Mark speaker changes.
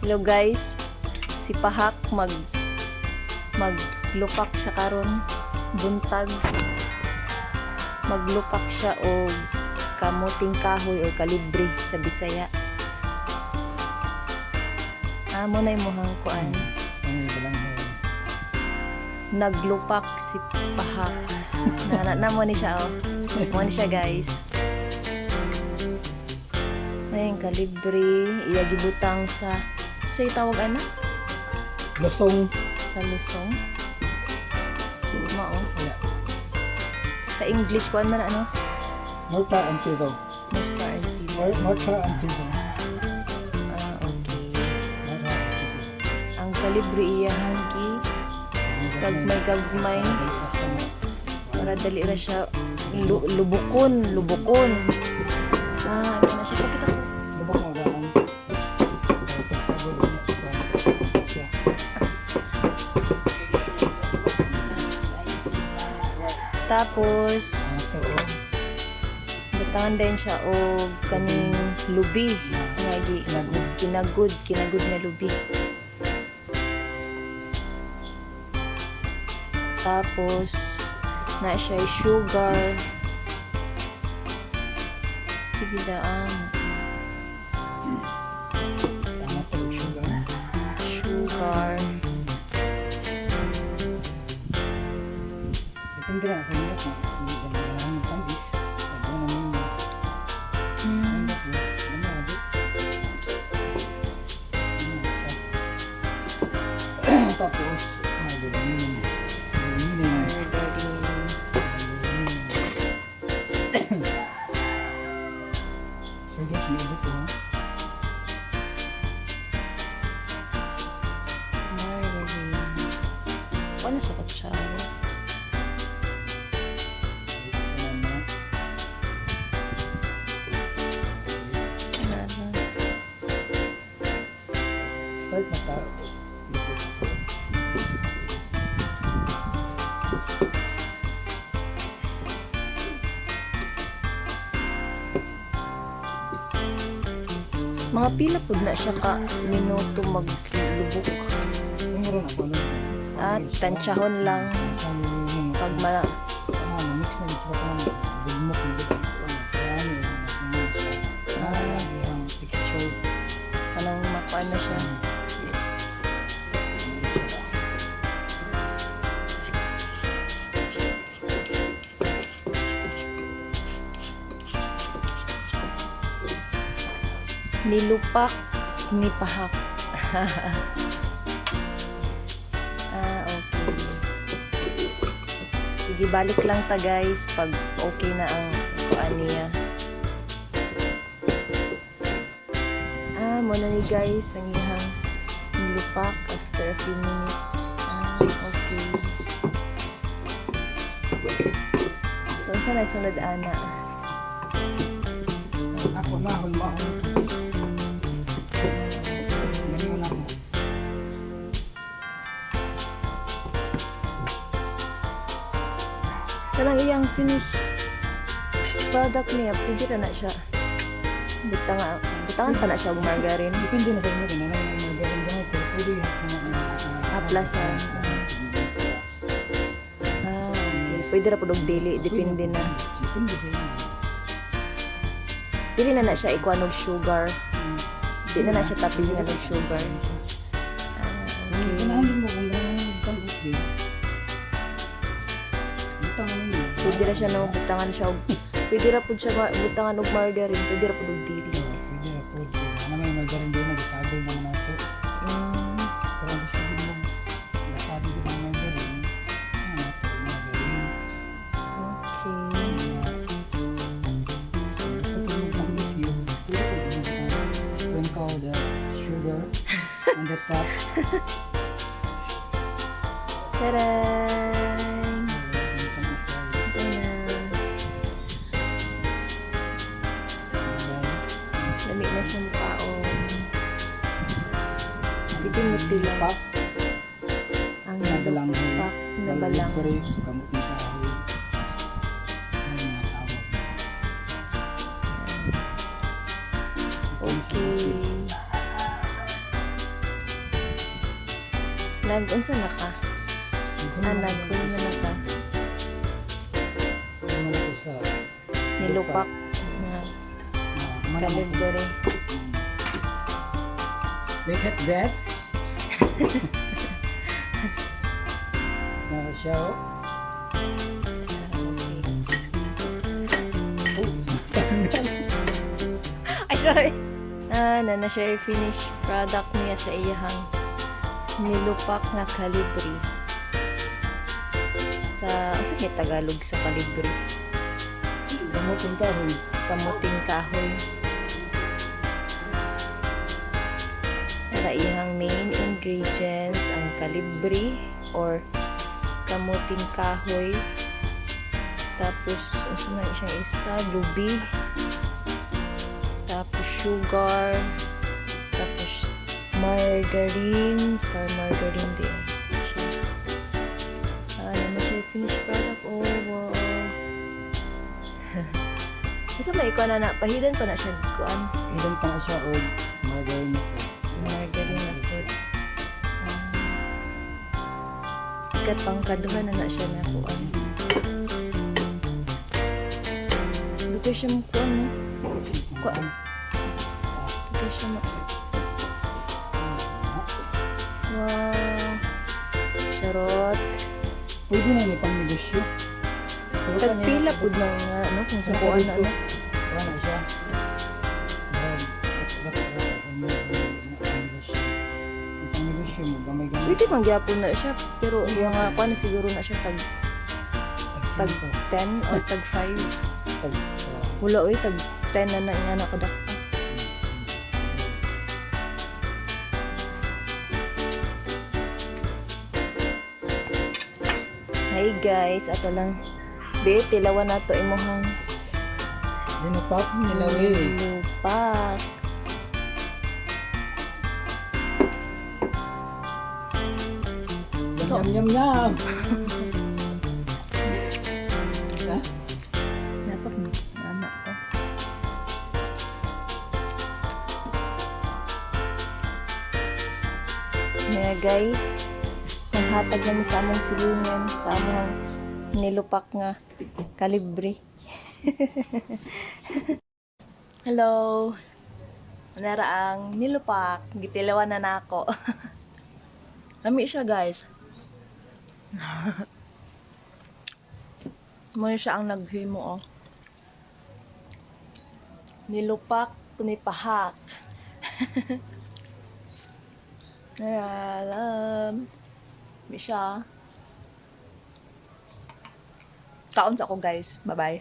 Speaker 1: Hello guys, si Pahak maglupak siya karon buntag. Maglupak siya og kamuting kahoy or kalibre sa Bisaya. Amo na imuhang kuan.
Speaker 2: Ano yung balanghoy?
Speaker 1: Naglupak si Pahak. Na mo ni siya oh. Mo ni siya, guys. Ayun, kalibre, iya gibutang sa tawag ano?
Speaker 2: Lusong.
Speaker 1: Sa lusong. Mao.
Speaker 2: Saya.
Speaker 1: Sa English kuan man ano?
Speaker 2: Mortar and pestle.
Speaker 1: Mortar and pestle.
Speaker 2: Mortar and pestle.
Speaker 1: Ah, okay.
Speaker 2: Mortar and pestle.
Speaker 1: Ang kalibre iyahan gi gagmay gagmay para dali ra siya lubukon, lubukon. Ah, ano na siya kita ko.
Speaker 2: Lubok mo gaan. Pagsabol mo. Siya.
Speaker 1: Tapos
Speaker 2: Ano to, oh.
Speaker 1: butangan din siya og kaning lubi nga gi
Speaker 2: Kinagod.
Speaker 1: Kinagod, kinagod na lubi. Tapos na siya sugar. Sige daan.
Speaker 2: Tama to, sugar.
Speaker 1: Sugar.
Speaker 2: Depende na sa inyo kung hindi ka ganahan ng tamis. Ano naman yun. Ano, ano, ano siya. Tapos, margarine. Margarine.
Speaker 1: Margarine.
Speaker 2: Margarine. So guys, may ubo ko ha.
Speaker 1: Margarine. Ano sa kutsara?
Speaker 2: Ito na.
Speaker 1: Ano, ano?
Speaker 2: Start na ta. Dito.
Speaker 1: Mga pila pud na siya ka minuto maglubok?
Speaker 2: Yung ron ako ano.
Speaker 1: At tansyahon lang pag ma
Speaker 2: Ano, mix na gid sila kanang gulmok na gid ang kuan. Kaya ano, ano siya. Ah, yung texture.
Speaker 1: Kanang makuan na siya. Nilupak ni Pahak. Ah, okay. Sige, balik lang ta guys pag okay na ang kuan niya. Ah, mo na ni guys ang iyang nilupak after a few minutes. Ah, okay. So, unsa na sunod ana?
Speaker 2: Ako na, hulma ako. Ganyan na ako.
Speaker 1: Kanang iyang finish product niya, pwede ra na siya. Butangan pa na siya og margarine.
Speaker 2: Depende na sa inyo kung ano yung margarine gamit. Pero pwede yung
Speaker 1: Ah, plus na. Ah, okay. Pwede ra pud og dili, depende na.
Speaker 2: Depende sa inyo.
Speaker 1: Dili na na siya ikuan og sugar. Di na na siya tapingan og sugar. Ah, okay.
Speaker 2: Ganahan din mo kung ganahan mo tamis din. Butang ano niyo.
Speaker 1: Pwede ra siya no butangan siya og pwede ra pud siya butangan og margarine, pwede ra pud og dili.
Speaker 2: Oo, pwede ra po. Ano may margarine din, nag-isagol naman nato. Pero ang gusto din mo, nasabi din ang margarine, ano nato, margarine.
Speaker 1: Okay.
Speaker 2: Gusto ko yung tamis yun, pwede ko din yung sprinkle the sugar on the top.
Speaker 1: Tcharan!
Speaker 2: Yung tamis kayo.
Speaker 1: Ito na.
Speaker 2: Guys,
Speaker 1: Lami na siyang kaon. Pwede mo tila.
Speaker 2: Pak,
Speaker 1: Ang
Speaker 2: na balanghoy.
Speaker 1: pak na balang.
Speaker 2: Pare, gamot ng kahoy. Ano yung mga tawag?
Speaker 1: Okay. Nag-unsa na ka? Ah, naghulma na ka.
Speaker 2: Hulma na ko sa
Speaker 1: Nilupak na
Speaker 2: Ah, mana mo.
Speaker 1: kalibre.
Speaker 2: Look at that. Na siya, oh.
Speaker 1: Okay.
Speaker 2: Oh, tanggal.
Speaker 1: Ay, sorry. Ah, na siya yung finished product niya sa iyahang nilupak nga kalibre. Sa, ano sa Tagalog sa kalibre?
Speaker 2: Kamuting kahoy.
Speaker 1: Kamuting kahoy. Para iyang main ingredients ang kalibre or kamuting kahoy. Tapos, ano na siyang isa? Lubi. Tapos, sugar. Tapos, margarine. Star margarine din. Siya. Ah, ano na siya yung finished product? Oh, wow. Unsa may ikaw na na pahidan pa na siya kuan?
Speaker 2: Ilan pa na siya og margarine na po.
Speaker 1: Margarine na po. Ah. Kat pangkaduha na na siya na kuan. Dugay siya mo kuan, no? Kuan. Dugay siya mo. Wow. Charot.
Speaker 2: Pwede na ni pang negosyo. Pero
Speaker 1: Tagpila pud na nga no kung sa kuan na na.
Speaker 2: Kuan na siya. Brad, ang negosyo. Ang pang negosyo mo, gamay-gamay.
Speaker 1: Pwede man gyapon na siya pero mga kuan na siguro na siya tag tag
Speaker 2: Tag
Speaker 1: 10 or tag 5.
Speaker 2: Tag,
Speaker 1: Wala oy, tag 10 na na nga nakadakta. Hi guys, ato lang. Be, tilawan nato imuhang
Speaker 2: Dinupak nilawi.
Speaker 1: Lupak.
Speaker 2: Yum, yum, yum, yum. Ha?
Speaker 1: Dapat mo. Tama ko. Kaya guys, naghatag na mi sa among silingan, sa among nilupak nga kalibre. Hello. Nara ang nilupak, gitilawan na nako. Lami siya, guys. Mo siya ang naghimo, oh. Nilupak ni pahak. Alam. Lami siya. Kaon sa ako, guys. Bye-bye.